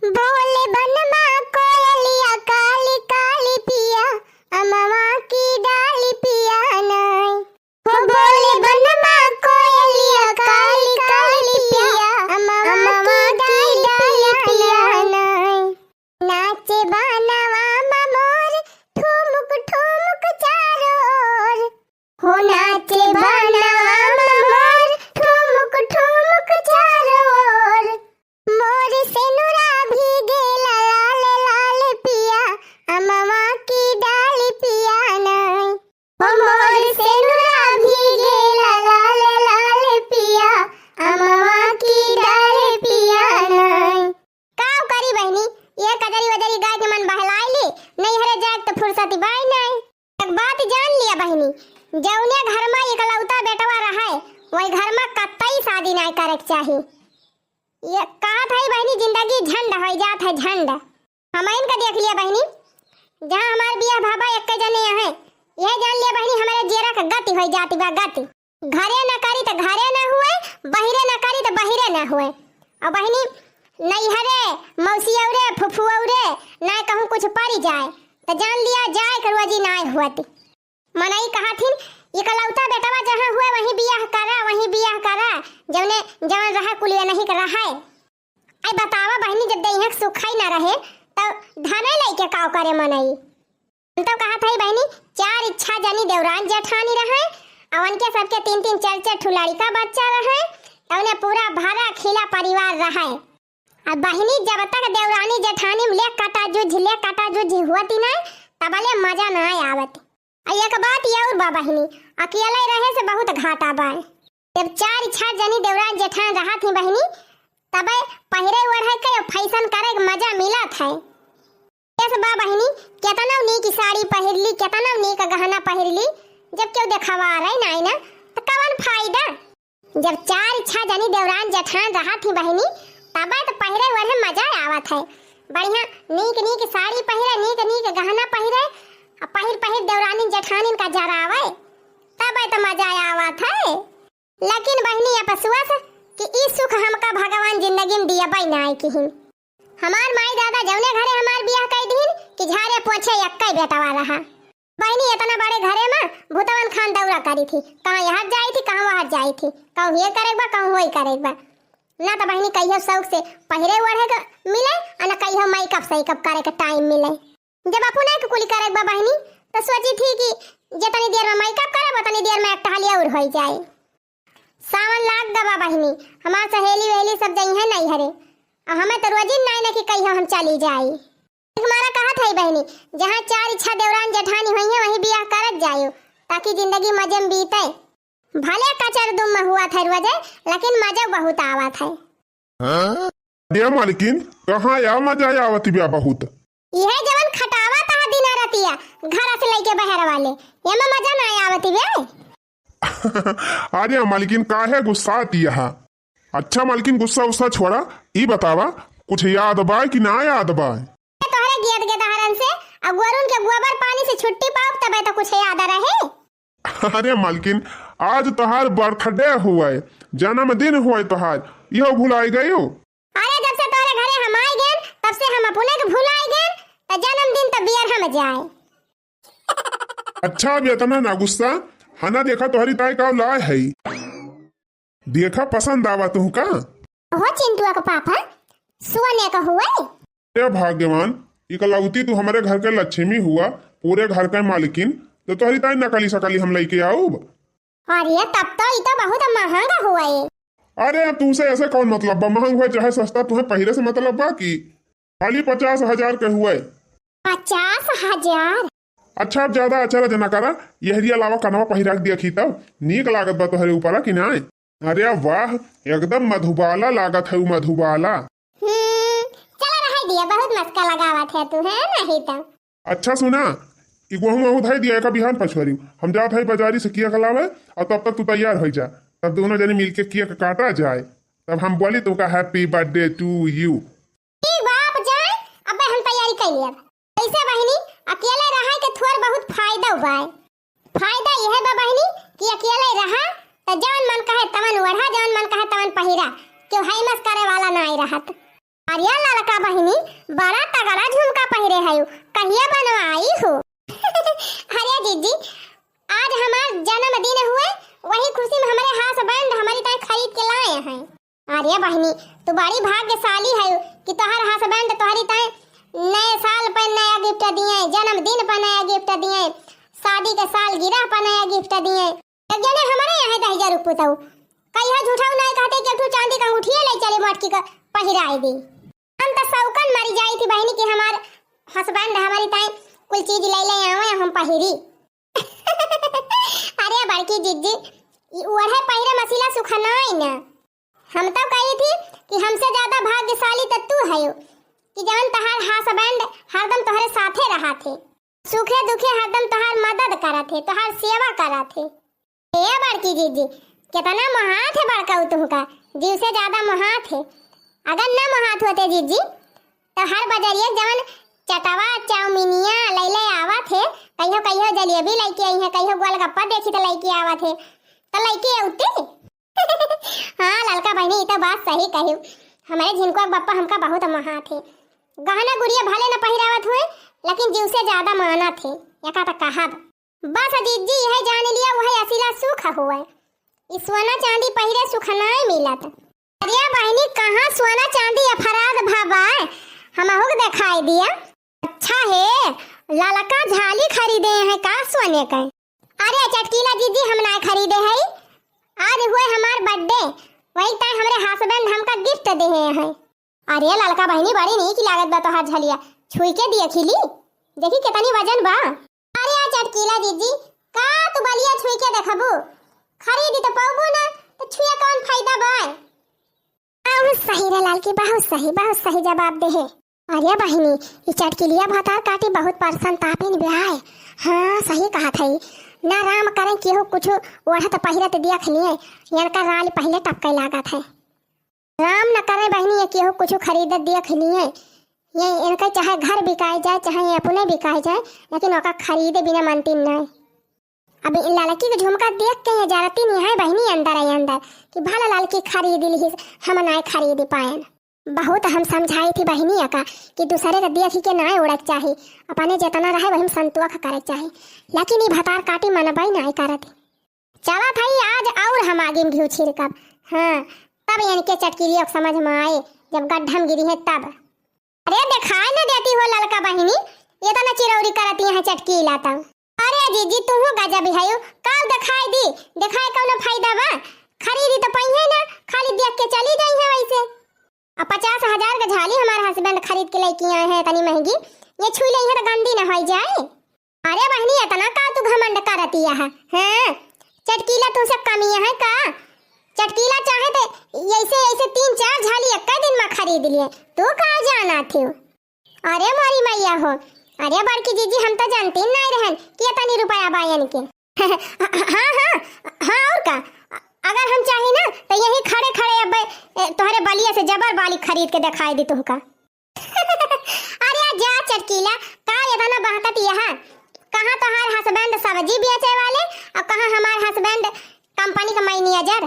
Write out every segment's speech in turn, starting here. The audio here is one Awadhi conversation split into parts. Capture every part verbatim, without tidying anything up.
बोले बनमा कोयलिया काली काली पिया, अमवा की डाली पिया नाई। हो बोले बनमा कोयलिया काली काली पिया, अमवा की डाली पिया नाई। नाचे बनवा मा मोर ठुमुक ठुमुक चारों ओर। हो नाचे बनवा मा मोर ठुमुक ठुमुक चारों ओर। मोर सेनुरा भीगेला लाल लाल पिया, अमवा की डाली पिया नाई। हो मोर सेनुरा भीगेला लाल लाल पिया, अमवा की डाली पिया नाई। काव करी बहिनी, ये कजरी वजरी गाय के मन बहलाइली, नैहरे जाए के तो फुर्सत बाय नाई। एक बात जान लिया बहिनी, जौने घर मा इकलौता बेटवा रहे, वही घर मा कतई शादी नाई करे के चाही। ये कहत है बहिनी, जिंदगी झंड होइ जात है, झंड। हमइन का देख लिया बहिनी, जहाँ हमार बियाह भावा एक्के जने है, यह जान लिया बहिनी, हमारे जियरा का गति होइ जाती बा, गति। घरे न करी त घरे न हुए, बहिरे न करी त बहिरे न हुए। और बहिनी, नैहरे, मौसियौरे, फुफुऔरे, ना कहूँ कुछ परी जाए, त जान लिया जाए के रोजी नाय हुअत। मनई कहथिन, इकलौता बेटवा जहाँ हुए, वहीं बियाह करा, वहीं बियाह करा, जौने जवन रहा, कुल वनही के रहे। आई बतावा बहिनी, जब देहिया के सुखाई ना रहे, तब धने लइके काव करे मनई? हम तो कहत हई बहिनी, चार इच्छा जनी देवरान जेठानी रहे, अवन के सबके तीन तीन चार चार ठू लड़िका बच्चा रहे, तौने पूरा भरा खिला परिवार रहे। अब बहिनी, जब तक देवरानी जेठानी में ले काटा जुझ, ले काटा जुझ हुअती ना, तबले मजा ना आवत। आ एक बात ये और बा बहिनी, अकेले रहे से बहुत घाटा बा। जब चार छह जनी देवरान जेठान रहत ही बहिनी, तबे पहिरे ओढ़े के फैशन करे के मजा मिलत है। ऐस बा बहिनी, केतना नीक साड़ी पहिर ली, केतना नीक गहना पहिर ली, जब केहू देखावा रहे ना, ना, त कवन फायदा? जब चार छह जनी देवरान जेठान रहत ही बहिनी, तबे त पहिरे ओढ़े मजा आवत है। बढ़िया नीक नीक साड़ी पहिरे, नीक नीक गहना पहिरे, आ पहिर पहिर देवरानिन जेठानिन का जरावे, तबे त मजा आवत है। लेकिन बहिनी, अफसोस कि ई सुख हमका भगवान जिंदगी में दियबे नाय किहिन। हमार माई दादा जौने घरे हमार बियाह कई दिहिन कि झारे पोछे एक्कै बेटवा रहा। बहिनी, इतना बड़े घरे में भूतवन खान दौरा करी थी, कहाँ यहाँ जाई थी, कहाँ वहाँ जाई थी, कहूँ ये करे बा, कहूँ वही करे बा। ना तो बहिनी कहियो शौक से पहिरे ओढ़े के मिले, और ना कहियो मेकअप सेकअप करे के टाइम मिले। जब अपने के कुली करे बा बहिनी, तो सोची थी कि जितनी देर में मेकअप करे, उतनी देर में एक टहलिया और हो जाए। सावन लाग गवा बहिनी, हमार सहेली वेली सब जइहें नैहरे। आ हमें तो रोजिन नाई न कि कहियो हम चली जाई। हमारा कहत है बहिनी, जहाँ चार इच्छा देवरान जेठानी होइहें, वहीं बियाह करत जायो, ताकि जिंदगी मजे में बीते। भले कचर दुम में हुआ था रोजे, लेकिन मजा बहुत आवत है। हाँ? ए मालकिन, कहाँ या मजा आवत बिया बहुत? यह जवन खटावा तहा दिना रतिया, घर से लेके बहर वाले, एमे मजा ना आवत बे। अरे मालकिन, काहे गुस्सात यहा? अच्छा मालकिन, गुस्सा उस्सा छोड़ा, ई बतावा, कुछ याद बा कि ना याद बा? तोहरे गेद गेदहरन से, आ गोरुन के गोबर पानी से छुट्टी पाउब, तबे तो कुछ याद रहे। अरे मालकिन, आज तोहार बर्थडे हुए, जन्मदिन हुए तोहार, इहो भुलाई गयो? अरे, जब से तोहरे घरे हम आइ गएन, तब से हम अपने के भुलाई गएन, त जन्मदिन त बियर हम जाए। अच्छा, अब इतना ना गुस्सा, हना देखा तोहरी ताई का लाए है। देखा, पसंद आवा तुहका? ओहो चिंटुआ का पापा, सोने का हुए? हे भगवान, इकलौती तू हमरे घर के लक्ष्मी हुआ, पूरे घर के मालकिन, तो तोहरी ताई नकली सकली हम लइके आउब? अरे, तब तो ई तो बहुत महंगा हुए। अरे, अब तुमसे ऐसे कौन मतलब बा? महंग हुए चाहे सस्ता, तुम्हें पहिरे से मतलब बा कि? खाली पचास हजार के हुए। पचास हजार? अच्छा, अब ज्यादा अचरज ना करा, यहरी अलावा कनवा पहिरा के देखी तब नीक लागत बा तोहरे ऊपरा कि नाय? अरे वाह, एकदम मधुबाला लागत है, मधुबाला। हम्म, चला रहे दिया, बहुत मस्का लगावत है तू, है नहीं तो। अच्छा सुना, ई गोहूँ वहूँ धई दिया, एका बिहान पछुआरी। हम जात है बाजारी से किया के लावे, और तब तक तू तैयार हो जा, तब दोनों जने मिलके किया के काटा जाए। तब हम बोली तुमका happy birthday to you। ठीक बा, आप जाए, अबे हम तैयारी कर लिया। ऐसे बहिनी, अकेले रहे के थोर बहुत फायदा बा। फायदा यह बा बहिनी कि अकेले रहा, त जवन मन कहे तवन ओढ़ा, जवन मन कहे तवन पहिरा, केहू हैमस करे वाला नाई रहत। अरे ललका बहिनी, बड़ा तगड़ा झुमका पहिरे हयू, कहिया बनवाई हो? अरे जीजी, आज हमार जन्मदिन हुए, वही खुशी में हमरे husband हमरी ताई खरीद के लाए हैं। अरे बहिनी, तू बड़ी भाग्यशाली है कि तोहर husband तोहरी ताई नए साल पर नया gift दिए, जन्मदिन पर नया gift दिए, शादी के सालगिरह पर नया gift दिए। एक जने हमरे यहाँ दहिजर पुतऊ कहिया झूठाऊ नाई कहते कि एक ठो चांदी का अंगूठिया ले चले मटकी का पहिराए दे। हम तो सौकन मरी जाई थी बहिनी कि हमार husband हमारी ताई कुल चीज ले ले आवे, हम पहिरी। अरे बड़की जीजी, ई ओढ़े पहिरे मसीला सुखनाई न। हम तो कही थी कि हमसे ज्यादा भाग्यशाली तो तू है कि जवन तोहार husband हरदम तोहरे साथे रहा थे, सुखे दुखे हरदम तोहार मदद करत है, तोहार सेवा करत है। ए बड़की जीजी, कितना मोहात है बड़काऊ तुमका, जीव से ज्यादा मोहात है। अगर ना मोहात होते जीजी, तो हर बजरिया जवन चटवा, चाउमीनिया लैले आवत है, कहियो कहियो जलेबी लैके आई है, कहियो गोलगप्पा देखी तो लैके आवत है, तो लैके औते। हाँ ललका बहिनी, ई तो बात सही कही। हमारे झिनकुआ के बप्पा हमका बहुत मोहात है। गहना गुड़िया भले न पहिरावत हुए, लेकिन जीव से ज्यादा मानत है, एका तो कहब। बस जीजी, यह जान लिया, वह असीला सुख हुए। ई सोना चांदी पहिरे सुख नाय मिलत। अरे बहिनी, कहाँ सोना चांदी अपराध भा बाय? हमहू के देखाई दिया। अच्छा है, ललका झाली खरीदे हैं का सोने के? अरे चटकीला जीजी, हम नाय खरीदे है, आज हुए हमार birthday, वही ताई हमरे husband हमका gift देहे हैं। अरे ललका बहिनी, बड़ी नीक लागत बा तोहार झलिया, छुई के देखी ली, देखी कितनी वजन बा। अरे आ चटकीला जीजी, का तू बलिया छुई के देखबू? खरीदी तो पौबू ना, तो छुए कौन फायदा बा? बहुत सही रे लालकी, बहुत सही, बहुत सही जवाब दे है। अरे बहिनी, ई चटकिलिया भतार काटी बहुत परसन तापिन ब्याय। हाँ, सही कहत है। ना राम करें केहू कुछ ओढ़त पहिरत देख लिए, इनका राल पहले टपके लागत है। राम न करे बहिनी, ये केहू कुछ खरीदत देख लिए, ये इनका चाहे घर बिकाए जाए, चाहे ये अपने बिकाए जाए, लेकिन ओका खरीदे बिना मनती नहीं। अब इ ललकी के झुमका देख के ये जरती नहीं है बहिनी अंदर है अंदर कि भला ललकी खरीद लिहिस, हम नाय खरीद पाएन। बहुत हम समझाई थी बहिनी अका कि दूसरे के देख के नाय ओढ़े के चाही, अपने जितना रहे वही में संतोष करे के चाही, लेकिन ई भतार काटी मनबई नाय करत। चला था आज और हम आगे में घिउ छिड़कब। हाँ, तब इनके चटकिलियों के समझ में आए, जब गड्ढा में गिरी है तब। अरे देखाई न देती हो ललका बहिनी, ये तो न चिरौरी करती है चटकीला तो। अरे जीजी, तू गजब है, काल देखाई दी, देखाए कौनो फायदा बा? खरीदी तो पइहे ना, खाली देख के चली जाई है वैसे। अब पचास हजार के झाली हमार husband खरीद के लेके आए हैं, इतनी महंगी, ये छुई ले है तो गंदी ना हो जाए। अरे बहिनी, इतना का तू घमंड करती है, हैं? चटकीला तुमसे कमी है का? चटकीला चाहे तो ऐसे, ऐसे तीन चार झाली एक दिन में खरीद लिए, तू का जाना थी? अरे मोरी मैया हो, अरे बड़की जीजी, हम तो जानती नहीं रहन कि इतनी रुपया बा इनके। हाँ, हाँ, हाँ, और का? अगर हम चाही ना, तो यही खड़े खड़े अब, ए, तोहरे बलिया से जबर बाली खरीद के दिखाई दी तुमका। अरे जा चटकीला, का इतना बहकत यहाँ? कहाँ तोहार husband सब्जी बेचे वाले और कहाँ हमार husband कंपनी का manager?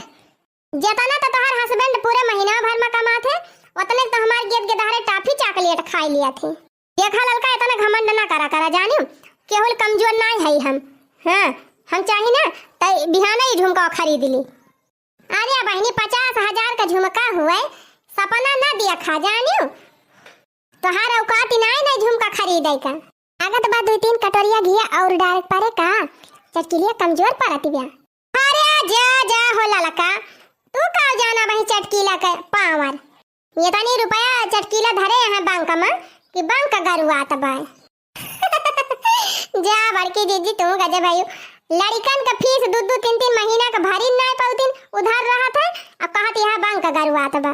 जितना तो तोहार husband पूरे महीना भर में कमात है, उतने तो हमार गेद गेदहरे टाफी चॉकलेट खाई लिया थे। देखा ललका, इतना घमंड ना करा करा, जानियो, केहुल कमजोर नाय है हम। हाँ, हम चाही ना, तो बिहाना ही झुमका खरीद ली। अरे बहिनी, पचास हजार का झुमका हुए, सपना ना देखा, जानियो, तोहार औकात ही नाय ना झुमका खरीदे का। लागत बा दो तीन कटोरिया घिया और डाल परे का, चटकिलिया कमजोर पड़त बिया। अरे जा, जा हो ललका, तू का जाना वही चटकीला के power। इतनी रुपया चटकीला धरे यहाँ bank में कि bank का गरुआत बाय। जा बड़की जीजी, तू गजब है। लड़िकन का fees दू दू तीन तीन महीना का भरी नाय पौतीन, उधार रहत है, अब कहत यहाँ bank का गरुआत बा।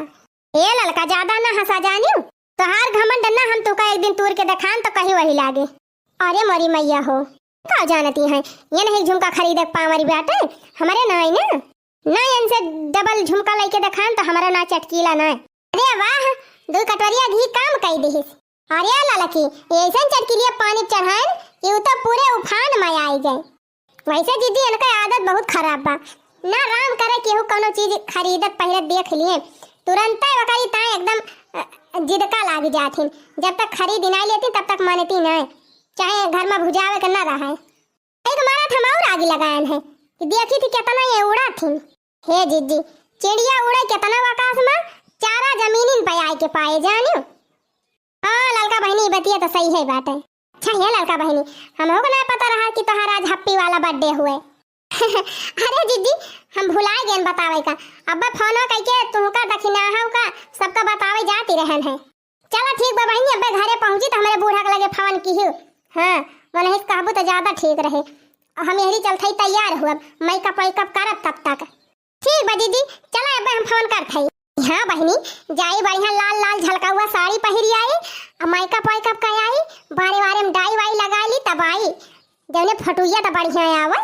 ए ललका, ज्यादा ना हंसा जानियो, तोहार घमंड ना हम तोका एक दिन तूर के देखान तो कहीं वही लागे। अरे मोरी मैया हो, का जानती हैं, ये नहीं झुमका खरीदे के power बाटे, हमरे नाई ना। ना इनसे double झुमका लेके देखान तो हमरा ना चटकीला ना। अरे वाह, दो कटोरिया घी काम कई दिहिस। अरे ललकी, ऐसन चटकीलिया पानी चढ़ाएन कि उ तो पूरे उफान में आई जाए। वैसे जीजी, इनका आदत बहुत खराब बा। ना राम करे केहू कौनो चीज खरीदत पहिरत देख लिए, तुरंते ओकरी ताए एकदम, अ, जिद का लाग जाथिन। जब तक खरीद नाई लेती तब तक मानती नाई, चाहे घर में भुजावे के ना रहे। एक मारा थम और आगी लगायन है कि देखी थी कितना ये उड़ा थी। हे जिज्जी, चिड़िया उड़े कितना आकाश में, चारा जमीनिन पे आए के पाए जानियो। हाँ ललका बहिनी, बतिया तो सही है बाटे। अच्छा हे ललका बहिनी, हमहू को ना पता रहा कि तोहार आज हप्पी वाला बर्थडे हुए। अरे जिज्जी, हम भुलाए गेन बतावे का। अब्बे फोनो कइके तुहका दखिनाहा का सबका बतावे जाती रहन है। चला ठीक बा बहिनी, अब्बे घरे पहुँची तो हमरे बूढ़ा के लगे फोन किहू। हाँ, मनहिस कहबू तो ज्यादा ठीक रहे। हम यही चलते ही तैयार हुअब, मेकअप वेकअप करब तब तक। ठीक बा दीदी, चला अब्बे हम फोन करत हई। हाँ बहिनी, जाई बढ़िया लाल लाल झलकौआ साड़ी पहिरी आई, आ मेकअप वेकअप कर आई, बारे बारे में डाई वाई लगा ली तब आई, जौने फोटुइया तो बढ़िया आवे।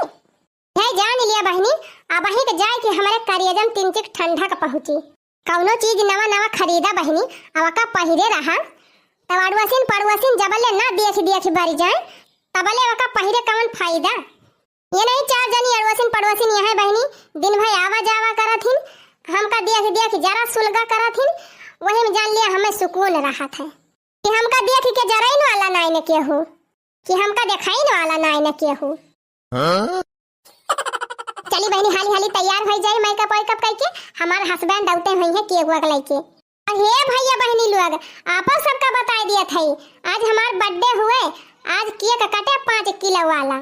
है जान लिया बहिनी, अबही के जाए कि हमरे करियजम तिनचिक ठंडक पहुँची। कौनो चीज नवा नवा खरीदा बहिनी, अब का पहिरे रहा, तब अड़ुआसिन पड़ुआसिन जबले ना देख देख बरी जाए, तबले ओका पहिरे कवन फायदा? ये नहीं चार जनी अड़ोसिन पड़ोसिन यहाँ बहिनी, दिन भर आवा जावा करत हिन, हमका देख देख जरा सुलगा करत हिन, वही में जान लिया हमें सुकून रहत है कि हमका देख के जराइन वाला नाई न केहू, कि हमका देखाइन वाला नाई न केहू। हाँ? चली बहिनी, हाली हाली तैयार होइ जाई, मेकअप वेकअप कइके। हमार हस्बैंड दौते हुई है केक वेक लइके। और हे भैया बहिनी लोग, आपन सबका बताई दियत हई, आज हमार बर्थडे हुए, आज केक कटे पाँच किलो वाला।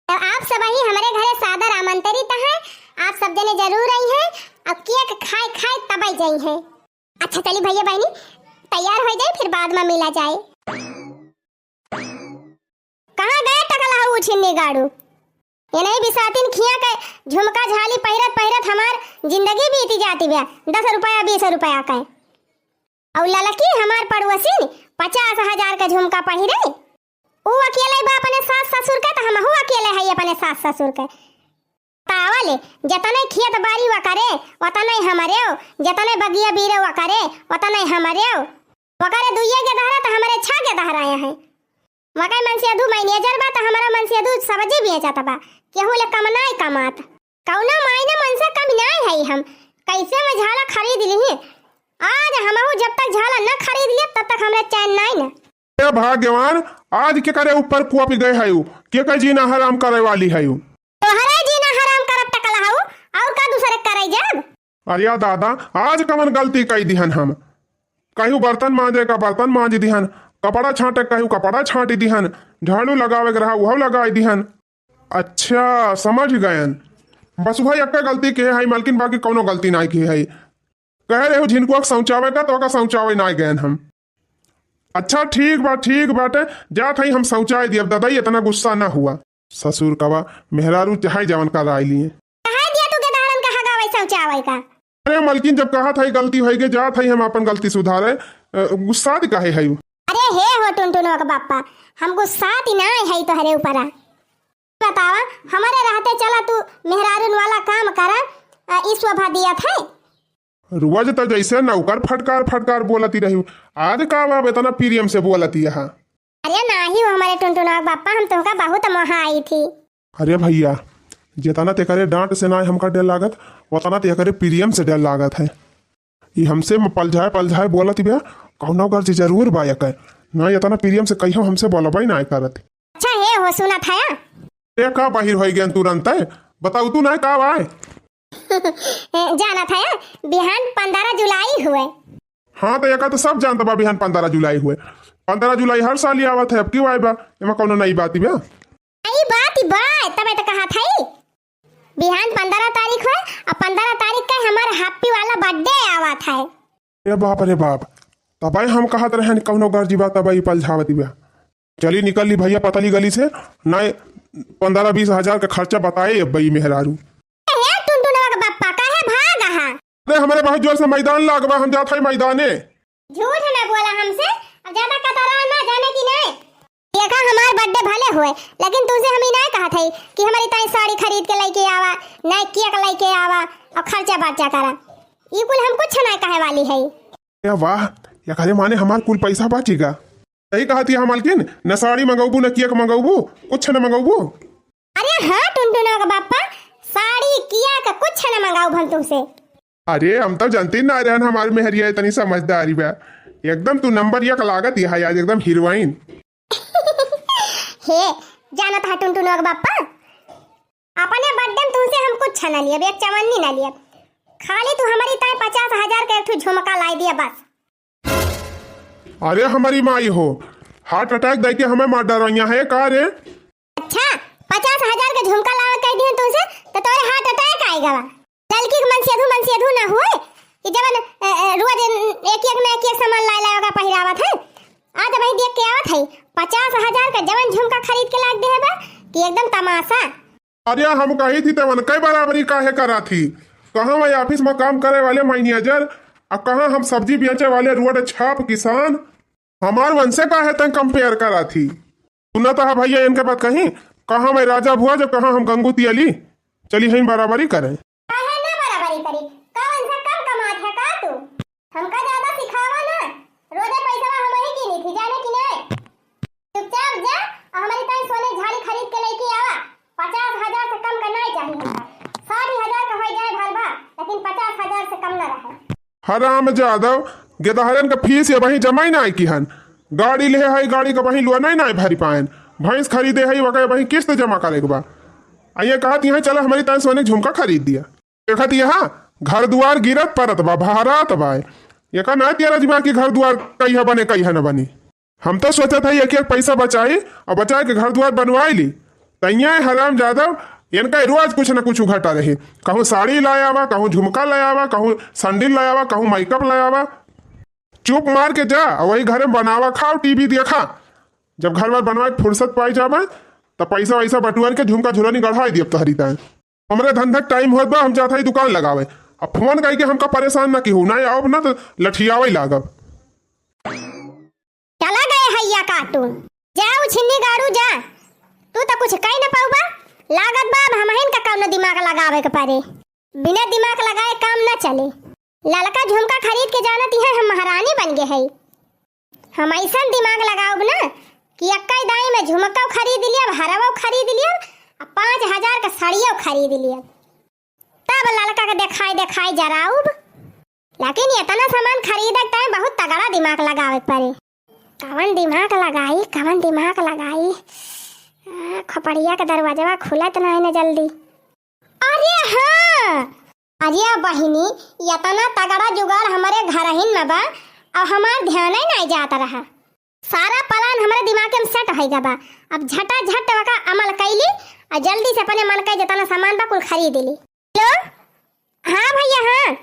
तो आप सबही हमरे घरे सादर आमंत्रित हैं, आप सब जने जरूर आई हैं और केक खाए खाए तबई जाई हैं। अच्छा चली भैया बहिनी, तैयार होइ जाई, फिर बाद में मिला जाए। कहाँ गए टकला हऊ छिन्नी गाड़ू? ये नहीं बिसातिन खिया के झुमका झाली पहिरत पहिरत हमार जिंदगी बीती जाती बा। दस रुपया बीस रुपया के। और ललकी हमार पड़ोसिन पचास हजार के झुमका पहिरे। ऊ अकेले बा अपने सास ससुर के, तो हमहू अकेले हई अपने सास ससुर के। तावले, जतने खेत बारी वकरे, वतने हमरेव, जतने बगिया बीरे वकरे, वतने हमरेव। वकरे दुइये के दहरा त हमरे छह के दहरा हैं। वकै मनसेधू मैनेजर बा त हमरो मनसेधू सब्जी बेचत बा, केहू ले कम नाई कमात। कौनो मायने मनसे कम नाई है हम, कैसे में झाला खरीद लिही। आज हमहू जब तक झाला न खरीद लिया तब तक हमरे चैन नाई न। ए भाग्यवान, आज केकरे ऊपर कोप गए हयू? केकर जीना हराम करे वाली हयू? तोहरे जीना हराम करब टकला हऊ, और का दूसरे करे जाब? अरे दादा, आज कवन गलती कई दिहन हम? कहू बर्तन मांजे का बर्तन मांज दिहन, कपड़ा छांटे कहू कपड़ा छांट दिहन, झाड़ू लगावे के रहा उहव लगाई दिहन। अच्छा, समझ गयन। बस वही एक गलती के है मालकिन, बाकी कौनो गलती नाई के है। कह रहे हो झिनकुआ के सौंचावे का, तो का सौंचावे नाई गयन हम। अच्छा ठीक बा, ठीक बाटे, जात हई हम सौंचाए दियब। दादा, इतना गुस्सा ना हुआ। ससुर कवा मेहरारू चाहे जवन कराई लिए। कहे दिया तू के दहरन का हगावे सौंचावे का? अरे मलकिन, जब कहा था गलती होई के, जात हई हम अपन गलती सुधारे, अ, गुस्सात काहे हई? अरे हे हो टुनटुनो के बापा, हम गुस्सात ही ना हई तोहरे ऊपर। बतावा, हमारे रहते चला तू मेहरारून वाला काम करा, अ, ई शोभा दिया था। रोज त जैसे नौकर फटकार फटकार बोलती रही, आज का बाब इतना प्रेम से बोलती है? अरे नाही हो हमारे टुनटुना बापा, हम तोहका बहुत मोहा आई थी। अरे भैया, जितना तेकरे डांट से ना हमका डर लागत, उतना तेकरे प्रेम से डर लागत है। ई हमसे म-, पलझाए पलझाए बोलत बिया, कौनो गर्ज जरूर बा एकर। ना इतना प्रेम से कहियो हमसे बोलबे ना करत। अच्छा हे हो सुनत हया? ए का बाहिर होई गयन तुरंत? बताऊ तू ना का बाय? जानत हया, बिहान पंद्रह जुलाई हुए। हाँ, तो एका तो सब जानत बा, बिहान पंद्रह जुलाई हुए। पंद्रह जुलाई हर साल ही आवत है, अब क्यों आए बा? एमा कौनो नई बात बा? नई बात बा, तबे तो कहा था ही। बिहान पंद्रह तारीख हुए, अब पंद्रह तारीख का हमार happy वाला birthday आवत है। ए बाप रे बाप, तबे हम कहत रहन कौनो गर्जी बा, तबे ई पलझावत बा। चली निकल ली भैया पतली गली से, नाय पंद्रह बीस हजार का खर्चा बताए अब ई मेहरारू। हे टुनटुनवा के बप्पा, काहे भाग आहा? अरे, हमरे बहुत जोर से मैदान लाग बा, हम जात हई मैदाने। झूठ ना बोला हमसे, अब ज्यादा कतरा ना जाने की नहीं। देखा, हमार birthday भले होए, लेकिन तुमसे हम ई ना कहत हई कि हमारी ताई साड़ी खरीद के लेके आवा, नए cake लेके आवा और खर्चा बर्चा करा। ई कुल हम कुछ ना कहे वाली हई। ए वाह, एकरे माने हमार कुल पैसा बचिगा। सही कहत हिया मालकिन, न साड़ी मंगौबू, न cake मंगौबू, कुछ न मंगौबू। अरे हाँ टुनटुना के बापा, साड़ी cake कुछ न मंगाउब हम तुमसे। अरे हम तो जानते ना रहन हमार मेहरिया इतनी समझदारी बा। एकदम तू नंबर एक लागत है आज, एकदम हीरोइन। हे, जानत है टुनटुनो के बापा, अपने बर्थडे में तुमसे हम कुछ ना लियब, एक चवन्नी ना लियब, खाली तू हमारी ताई पचास हजार का एक ठो झुमका लाई दिया बस। अरे हमारी माई हो, हार्ट अटैक दे के हमें मार डरवइया है का रे? अच्छा, पचास हजार का झुमका लावे कह दिए तुमसे, तो तोरे हार्ट अटैक आएगा बा। लड़की के मन सेधू, मन सेधू ना हुए कि जवन, अ, अ, रोज एक एक में एक एक सामान लाए लाए का पहिरावत है। आज भाई देख के आवत है, पचास हजार का जवन झुमका खरीद के लाग दे है बा कि एकदम तमाशा। अरे हम कही थी तवन कई बराबरी काहे करा थी? कहाँ वही ऑफिस में काम करे वाले मैनेजर, आ कहाँ हम सब्जी बेचे वाले रोड छाप किसान? हमार वंशे काहे तंग कंपेयर करा थी? सुना तो है भैया इनके बात कहीं, कहाँ मैं राजा भुआ जब कहाँ हम गंगू तियली? चली हम बराबरी करें। काहे ना बराबरी करी? का वंशे कम कमात है का तू? हमका ज्यादा सिखावा ना, रोजे पैसा हम ही गिनी थी, जाने की नहीं? चुपचाप जा और हमारी ताई सोने झाड़ी खरीद के लेके आवा। पचास हजार से कम का नहीं चाहिए हमका। साठ हजार का हो जाए भर बा, लेकिन पचास हजार से कम ना रहे। हराम जादव, गेदहरन का फीस ये वहीं जमा ही ना की हन। गाड़ी ले है, गाड़ी का वहीं लोन नहीं ना भरी पाएन। भैंस खरीदे है, वके वहीं किस्त जमा करे के बा। आ ये कहत यहाँ चला हमारी ताई सोने झुमका खरीद दिया। देखत यहाँ घर दुआर गिरत परत बा, बहरात बा। ये का ना तेरा दिमाग की घर दुआर कहिया बने, कहिया न बनी। हम तो सोचत है एक एक पैसा बचाई और बचाए के घर दुआर बनवाई ली। तैया हराम जादव, इनका रोज कुछ न कुछ उघटा रहे। कहूँ साड़ी लायावा, कहूँ झुमका लायावा, कहूँ सैंडल लायावा, कहूँ मेकअप लायावा। चुप मार के जा और वही घर में बनावा, खाओ, टीवी देखा। जब घर बार बनवाए के फुर्सत पाई जावे, तब पैसा वैसा बटुअर के झुमका झुलनी गढ़ाई दियब तहरी ताए। हमरे धंधा टाइम होत बा, हम जात हई दुकान लगावे। अब फोन कई के हमका परेशान ना की हो, ना आओ ना तो लठियावे लागब। चला गए हैया काटू, जाऊ छिन्नी गाड़ू जा, तू तो कुछ कही न पाउबा। लागत बा अब हमहिन का कौनो दिमाग लगावे के पड़े। बिना दिमाग लगाए काम न चले। ललका झुमका खरीद के जानत है हम महारानी बन गए है। हम ऐसन दिमाग लगाउब ना कि एक्का दाई में झुमका खरीद लियब, हरवा खरीद लियब, आ पाँच हजार का साड़ियों खरीद लियब। तब ललका के देखाई देखाई जराउब। लेकिन इतना सामान खरीदे के टाइम बहुत तगड़ा दिमाग लगावे के पड़े। कवन दिमाग लगाई, कवन दिमाग लगाई? आ, खोपड़िया के दरवाजवा खुलत ना है ना जल्दी। अरे हाँ, अरे बहिनी, इतना तगड़ा जुगाड़ हमारे घरहिन में बा, अब हमार ध्यान ही नहीं जात रहा। सारा प्लान हमारे दिमाग में सेट होइगा बा। अब झटा झट ओका अमल कैली और जल्दी से अपने मन का जितना सामान बा कुल खरीद ली। हेलो, हाँ भैया, हाँ,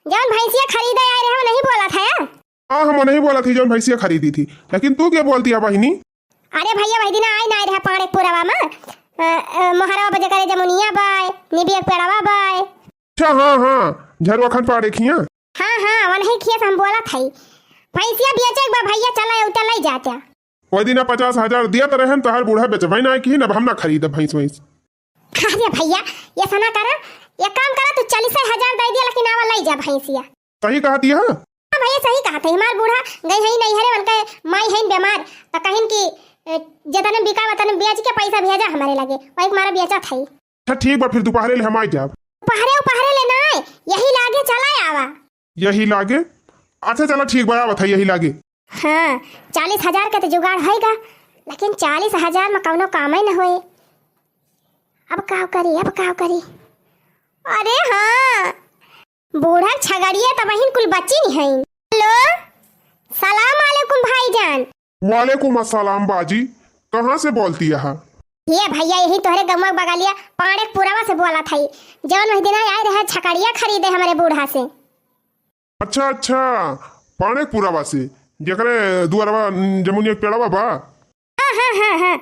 जौन भैंसिया खरीदे आए रहे, वो नहीं बोला था यार? हाँ, हम नहीं बोला थी जौन भैंसिया खरीदी थी, लेकिन तू क्या बोलती है बहिनी? अरे भैया, वही दिन आई ना रहा पाड़े पुरवा में, अ, अ, मोहरवा बजे करे जमुनिया बाय, निबिया पेड़वा बाय। अच्छा, हाँ, हाँ, झरवा खान पाड़े खिया। हाँ, हाँ, वनही खिया से हम बोला था। भैंसिया बेचे के बा भैया, चला उतर ले जाते। वही दिन पचास हजार दिया तो रहन, तोहर बूढ़ा बेचबे ना की, अब हम ना खरीदब भैंस वैंस। अरे भैया, ऐसा ना करा, एक काम करा, तू चालीस हजार दे दिया, लेकिन आवा ले जा भैंसिया। सही कहती है। हाँ भैया, सही कहा था, हमार बूढ़ा गई है नहीं हरे, उनके माई है बीमार, तो कहिन कि, ए, जतने बिका वतने बेच के पैसा भेजा हमारे लगे, वही हमारा बेचा था। अच्छा ठीक बा, फिर दोपहरे ले हम आ जाब। दोपहरे, दोपहरे ले ना, यही लागे चला आवा। यही लागे? अच्छा चला ठीक बा, आवत है यही लागे। हाँ, चालीस हजार के तो जुगाड़ होएगा, लेकिन चालीस हजार में कौनो काम ही न होए। अब का करी, अब का करी? अरे हाँ, बूढ़ा छगड़िया त बहिन कुल बच्ची नहीं है। हेलो, सलाम अलैकुम भाईजान। वालेकुम अस्सलाम बाजी, कहाँ से बोलती है? ये भैया, यही तोहरे गौवा बगलिया पाड़े पुरवा से बोला था, जौन वही दिन आए रहे छकड़िया खरीदे हमारे बूढ़ा से। अच्छा, अच्छा, पाड़े पुरवा से, जेकरे दुआरवा, न, जमुनिया के पेड़वा बा? हाँ, हाँ, हाँ, हाँ।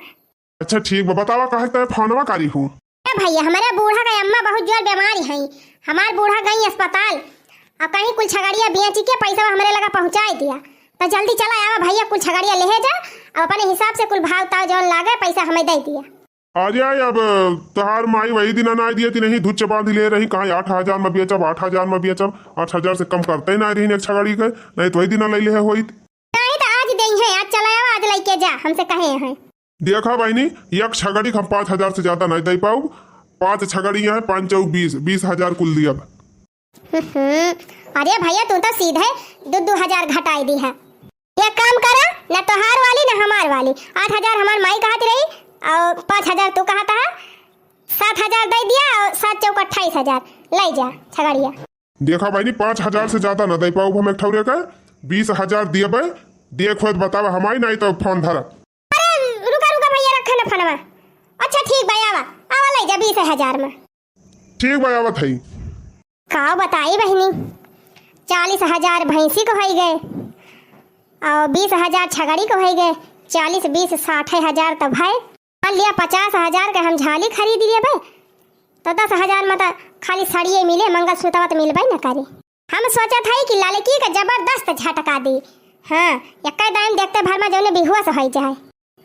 अच्छा, ठीक बा, बतावा, काहे तय फोनवा करी हूँ? ए भैया, हमारे बूढ़ा का अम्मा बहुत जोर बीमारी है, हमार बूढ़ा गई अस्पताल, और कहीं कुल छगड़िया बेच के पैसा हमारे लगा पहुँचाए दिया, तो जल्दी चला आवा भैया, कुल छगड़िया ले जा, अब अपने हिसाब से कुल भाव ताव जौन लागे पैसा हमें दे दिया। अरे अब तोहार माई वही दिन अनाज दिए थी, नहीं धुच्च बांध ले रही, कहाँ आठ हजार में बेचब, आठ हजार में बेचब, आठ हजार से कम करते ही ना रही एक छगड़ी के, नहीं तो वही दिन ले ले होइत। नहीं तो आज देई है, आज चला आवा, आज लेके जा, हमसे कहे हैं। देखा बहिनी, एक छगड़ी के हम पाँच हजार से ज्यादा नहीं दे पाऊ, पाँच छगड़ी यहाँ पाँच चौक बीस, बीस हजार कुल दियब। हम्म, अरे भइया, तू तो सीधे दू दू हजार घटाई दिहा। एक काम करा, ना तोहार वाली ना हमार वाली, आठ हजार हमार माई कहत रही और पाँच हजार तू कहत हा, सात हजार दे दिया और सात चौक अट्ठाईस हजार, ले जा छगड़िया। देखा बहिनी, पाँच हजार से ज्यादा ना दे पाउब हम एक ठौरे का, बीस हजार दियबे, देख होत बतावा हमारी, नहीं तो फोन धरा। अरे रुका रुका भइया, रखा ना फोनवा। अच्छा ठीक बा, आवा, आवा ले जा बीस हजार में। ठीक बा, आवत हई। का बताई बहिनी, चालीस हजार भैंसी को होइ गए और बीस हजार छगड़ी को होइ गए, चालीस बीस साठ हजार तो भए। मान लिया पचास हजार के हम झाली खरीद लिए बे, तो दस हजार में तो खाली सड़िए मिले, मंगलसूत्रवा तो मिलबे न करे। हम सोचत हई कि ललकी के जबरदस्त झटका दी। हाँ, एक्के दाम देखते भर में जौने बेहोश होइ जाए।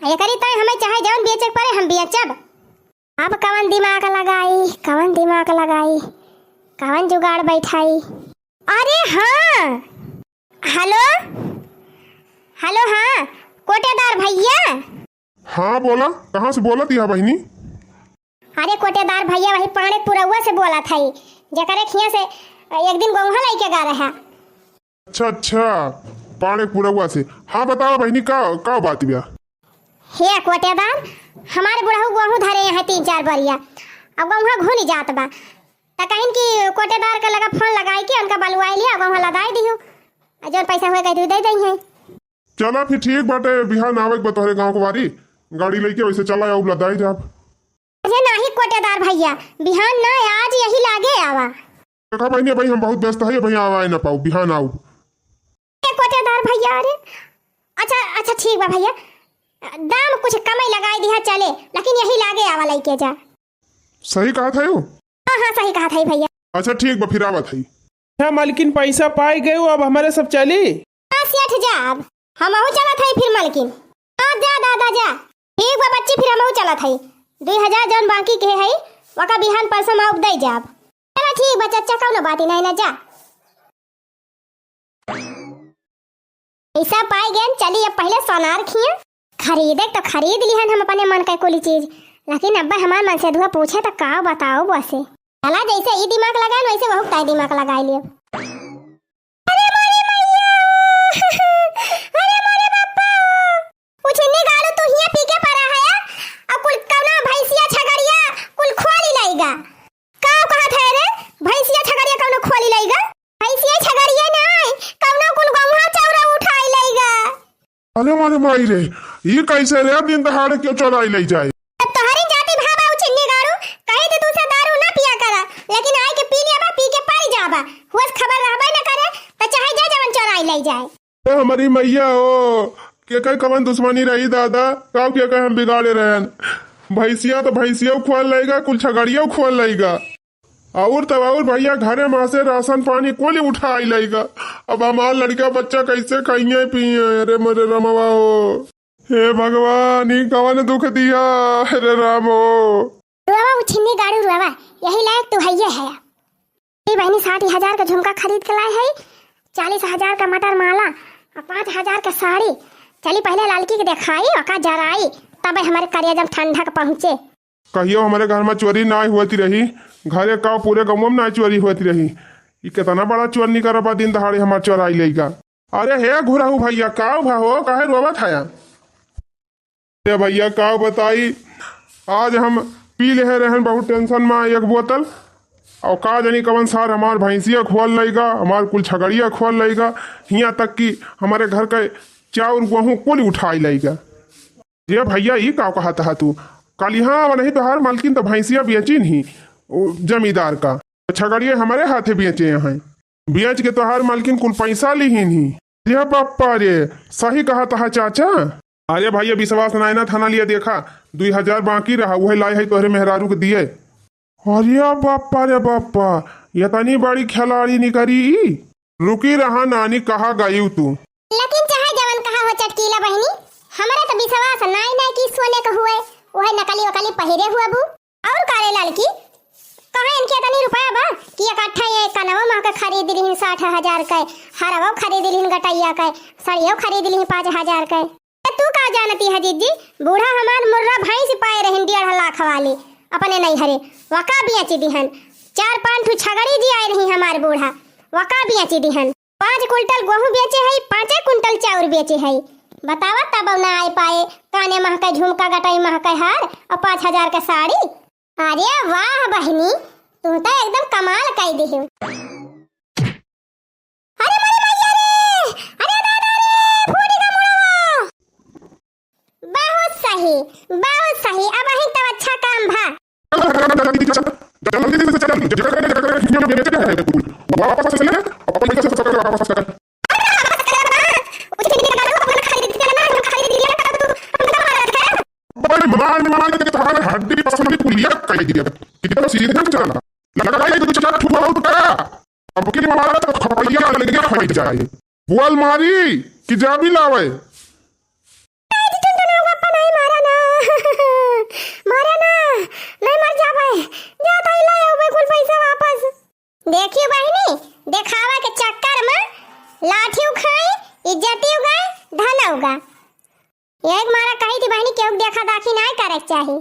आ एकरी तय हमें चाहे जौन बेचे के पड़े, हम बेचब। अब कवन दिमाग लगाई, कवन दिमाग लगाई, कवन जुगाड़ बैठाई? अरे हाँ, हेलो, हेलो, हाँ, कोटेदार भइया। हाँ, बोला, कहाँ से बोलत हिया बहिनी? अरे कोटेदार भइया, वही पाड़े पुरौआ से बोलत हई, जेकरे खिया से एक दिन गोंहा लइके गा रहा। अच्छा, अच्छा, पाड़े पुरौआ से। हाँ, बतावा बहिनी, का, का बात बा? हे कोटेदार, हमारे बुढ़ऊ गोहूँ धरे हैं तीन चार बरिया, अब गोहूँ घुन जात बा, त कहिन कि कोटेदार के लगा फोन लगाई के उनका बलवाई लिया, गोहूँ लदाई दिहू, आ जौन पैसा होए कह दे दे हैं। चला फिर ठीक बाटे, बिहान आवे के बा तोहरे गाँव के वारी, गाड़ी लइके वैसे चला आउब, लदाई जाब। अरे नाही कोटेदार भइया, बिहान ना, आज यही लागे आवा। देखा बहिनी, भाई हम बहुत व्यस्त है, भाई आवा ना पाउब, बिहान आउब। ए कोटेदार भइया, अरे अच्छा, अच्छा ठीक बा भइया, दाम कुछ कमई लगाई दिहा चले, लेकिन यही लागे आवा लइके जा। सही कहत है वो? हाँ, हाँ, सही कहत है भइया। अच्छा ठीक बा, फिर आवत है। हाँ मलकिन, पैसा पाई गए, अब हमारे सब चली। हाँ सेठ जा, अब हमहू चलत हई फिर मलकिन। हाँ जा दादा जा। ठीक बा बच्ची, फिर हमहू चलत हई। दुई हजार जौन बाकी के हई, ओका बिहान परसों में दे जाब। चला ठीक बा चच्चा, कौनो बात ही नहीं ना, जा। पैसा पाई गए, चली अब पहले सोनार खिया। खरीदे तो खरीद लिहन हम अपने मन के कुल चीज, लेकिन अब हमार मन से धुआ पूछे तो का बताओ बसे। चला जैसे ई दिमाग लगाए वैसे वहू ताई दिमाग लगाए लिए। अरे मोरे मैया, अरे मोरे बापा, उछिन्नी गाड़ू तू हिया पी के परा है, अब कुल कौना भैंसिया छगड़िया कुल खोली लइगा। का कहत है रे, भैंसिया छगड़िया कौनो खोली लइगा? भैंसिया छगड़िया नाय, कौनो कुल गौहा चौरा उठाई लइगा। अरे मारे माई रे, ई कैसे रे दिन दहाड़े क्यों चोराई ले जाए? तब तोहरी जाति भावा उछिन्नी गाड़ू, कही तो तू से दारू ना पिया करा, लेकिन आए के पी लिया बा, पी के पड़ जाबा, हुआ से खबर रहबे न करे, त चाहे जे जवन चोराई ले जाए। ए हमारी मैया हो, के कई कवन दुश्मनी रही दादा, काव के कई हम बिगाड़े रहन। भैंसिया तो भैंसिया खोल लेगा, कुल छगड़िया खोल लेगा। और तब और भैया घरे में से राशन पानी कुल उठाई लेगा। अब हमार लड़का बच्चा कैसे खाइए पिए? अरे मोरे रमवा हो, हे भगवान, ई कवन दुख दिया, अरे राम हो। रुआवा उछिन्नी गाड़ू रुआवा, यही लायक तू हइये है। ए बहिनी, साठ हजार का झुमका खरीद के लाए है, चालीस हजार का मटर माला, और पाँच हजार का साड़ी। चली पहले लड़की के देखाई, ओका जराई, तबे हमारे करेजा में ठंडक पहुँचे। कहियो हमरे घर में चोरी नाय होती रही, घरे का पूरे गाँव में नाय चोरी होती रही। ई कितना बड़ा चोर निकरा बा, दिन दहाड़े हमार चोराई लेगा। अरे हे घुरहू भैया, का भा हो, काहे रोवत हया? ए भैया, का बताई, आज हम पी लेहे रहन बहुत tension में एक बोतल, और का जानी कवन सार हमार भैंसिया खोल लेगा, हमार कुल छगड़िया खोल लेगा, हियाँ तक कि हमारे घर का चाउर गेहूँ कुल उठाई लेगा। ये भैया, ई का कहत हा तू? कल यहाँ आवा नहीं तोहार मालकिन तो भैंसिया बेची नहीं, उ जमींदार का। छगड़िया हमारे हाथे बेचे हैं, बेच के तोहार मालकिन कुल पैसा लीहिन ही। ये बाप्पा रे, सही कहत हा चाचा। अरे भैया, विश्वास नाय ना थाना लिया देखा, दुई हजार बाकी रहा, उहे लाए है तोहरे मेहरारू के दिए। अरे बाप्पा रे बाप्पा, इतनी बड़ी खिलाड़ी निकरी ई। रुकी रहा नानी, कहा गई तू? लेकिन चाहे जवन कहा हो चटकीला बहिनी, हमरा तो विश्वास नाय ना कि सोने के हुए, वह नकली वकली पहिरे हुआ बू। और का रे लड़की, कहाँ इनके इतनी रुपया बा कि इकट्ठा ये कनवा मह के खरीद लिहिन साठ हजार के, हरवा खरीद लिहिन गटैया के, सड़ियो खरीद लिहिन पाँच हजार के। त तू का जानती है जीजी, बूढ़ा हमार मुर्रा भैंस पाए रहिन डेढ़ लाख वाली अपने नैहरे, वका बेच दिहन। चार पाँच ठू छगड़ी जी आए रही हमार बूढ़ा, वका बेची दिहन। पाँच कुंटल गोहूँ बेचे है, पाँचे कुंटल चाउर बेचे है। बतावा, तब ना आए पाए, काने महके झुमका, गटाई महके हार और पाँच हजार का साड़ी। अरे वाह बहिनी, तू तो एकदम कमाल कई दिहू। अरे मोरी मैया रे, अरे दादा रे, फूटी का मुड़वा। बहुत सही, बहुत सही, अब अही तब अच्छा काम भा। अरे मार, मार के तुम्हारे हड्डी पसंद पूरी कर दिया। कितना सीधे चला। लगा ये तो चला ठुआ उठा। अब के मारा तो खपड़िया लग गया, खाई जाए। बोल मारी कि जाबी लावे। टुनटुना बापा, नहीं मारा ना। मारा ना, नहीं मर जावे। जा ताई ला आवे कुल पैसा वापस। देखियो बहिनी, देखावा के चक्कर में लाठियो खाई, इज्जतियो गए, धनौ गा। एक मारा कही थी बहिनी, केहू के देखा दाखी नहीं करे के चाही।